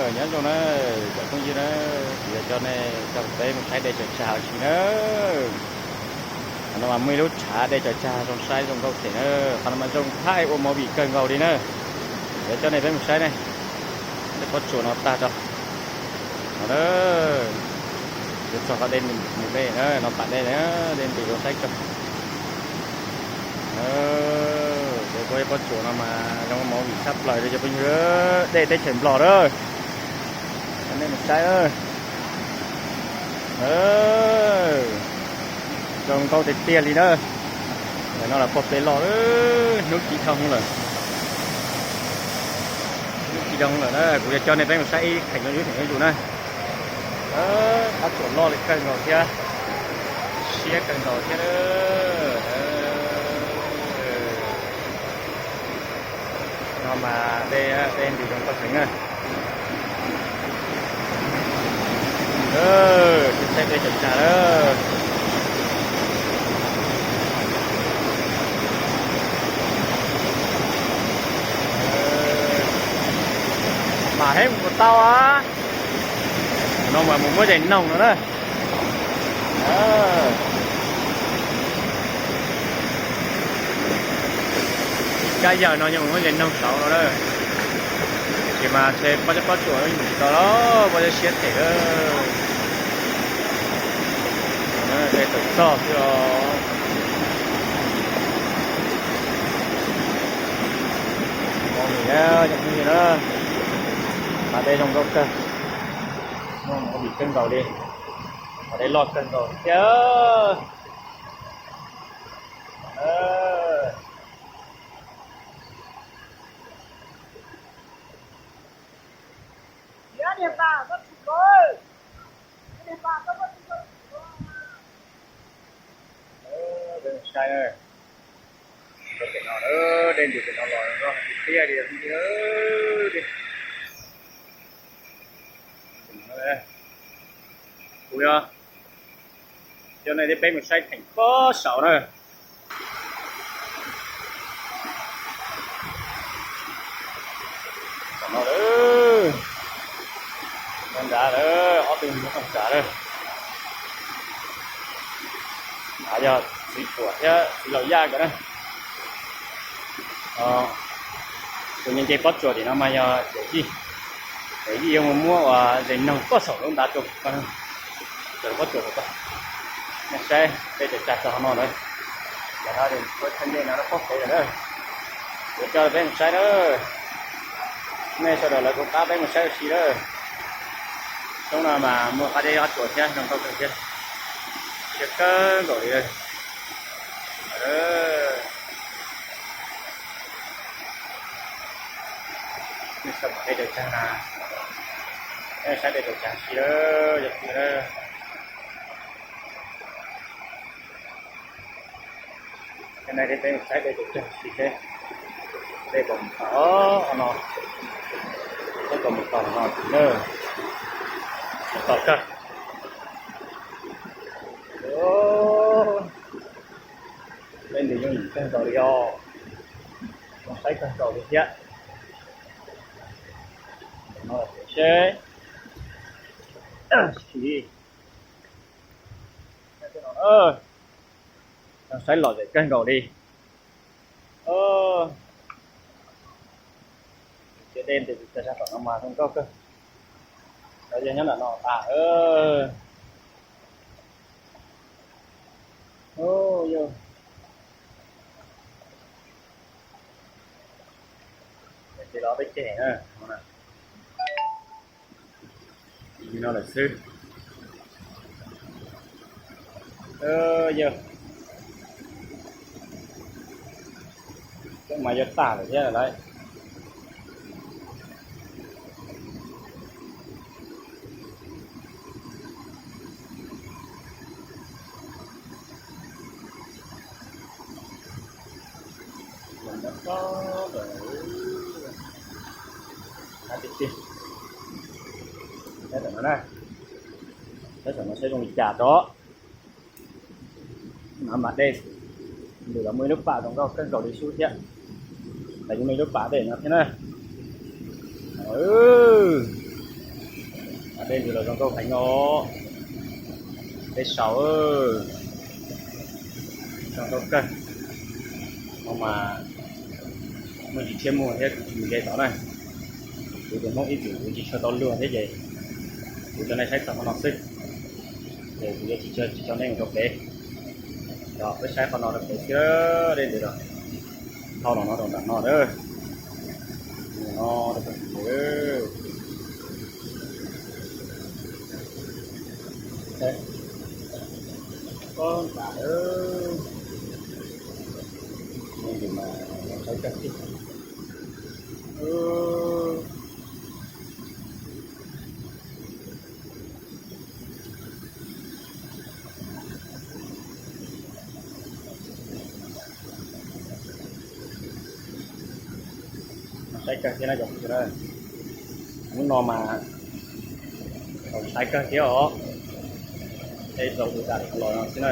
Nyob zoo na, cov phooj ywg na, kuv yuav coj nej coj peb mus saib dej tsaws tsag ua si na. Qhov no mas muaj ib lub tshav dej tsaws tsag zoo saib zoo nkauj thiab na. Qhov no mas zoo thaij ua movie kawg nkaus li na. Kuv yuav coj nej peb mus saib ne. Dej pob tsuas no tag rau no na. Yuav txog qhov dej mus dej na, no pas dej na, dej nti rau saib tso. Dej pob tsuas no mas zoo movie tshaj plaws li cov phooj ywg, dej teb chaws Nplog na. Coj nej mus saib na. Zoo nkauj tiag tiag li na. Ntawm no los pog peb los, hnub ci dhau lawm. Hnub ci dhau lawm na, kuv yuav coj nej peb mus saib ib theem zoo ib theem zoo na. Pob tsuas loj li kawg nkaus thiab, siab kawg nkaus thiab. No mas dej, dej nti zoo nkauj heev na. Saib dej tsaws tsag lawm. Mam heb mus tau a. No mas mus muab zes noog no na. Kab yawg no yog mus muab zes noog saud no na. Ces mas ntshe pob, pob tsuas mus tsis tau los pob siab them lawm. Dej tawm txog xwb os. Movie na, cov phooj ywg na, mas dej zoo nkauj kawg, muaj movie kawg nkaus li, mas dej loj kawg nkaus thiab. Saib, dej nti pem no los no tiag tiag li. Kuv yog coj nej thiab peb mus saib theem pob saud na. Tam no lawm, nyob nrad lawm, ob tug nyob nrad lawm. Yog txiv Puam thiab txiv Laus Yaj nkawd na. Tus nce nce pob tsuas tim no mas yog Yawm Yij. Yawm Yij yuav mus muab ua zes noog pob saum lub ntav rau, rau pob tsuas. Nej saib dej tsaws tsag txog qhov no lawm. Yog no tus thaj ncej no pob pem lawm na. Kuv coj peb mus saib na. Nej sawv daws lawv kuv qab peb mus saib ua si na. Xyoo no mas muaj qab dej pob tsuas thiab zoo nkauj kawg thiab. Siab kawg nkaus li. Nej saib dej tsaws tsag na, nej saib dej tsaws tsag si lawm yog twg na. Cov no thiab peb mus saib dej tsaws tsag si seb dej puas mus txog no, dej puas mus txog no na. Mus txog kawg. Dej nti yooj yim kawg nkaus li os. Zoo saib kawg nkaus li thiab. Seb, si, zoo saib lom zem kawg nkaus li. Ces dej nti txog sab tom no mas zoo nkauj kawg. Lawv yog nyob nram no tas. Yog ces los peb ceg na, no lawm xwb. Yog, cov mas yuav tag lawm thiab lawm. Saib tam no na, saib tam no saib zoo li cas tod. No mas dej, nws los muaj ib lub pam zoo nkauj kawg nkaus li xwb thiab. Los yeej muaj ib lub pam dej no thiab na. Tus Dej ntws los zoo nkauj heev os. Peb saud zoo nkauj kawg. No mas muaj ntsis tshiab muag thiab kuv tsis mus ze tod na. Kuv tus Hmoob ib txwm kuv tsis tshua tau luag thiab ces kuv tso nej saib txog qhov no xwb. Ces kuv yuav tsis tso, tsis tso nej mus rau pem. Los peb saib qhov no rau pem xwb, dej ntws los dhau los no rau nram no lawm. No rau pem. Pob nram, ntws mas saib kawg thiab. Saib kawg thiab na cov phooj ywg. Hnub no mas tau saib kawg thiab os. Tej zaum tus dam los no xwb na.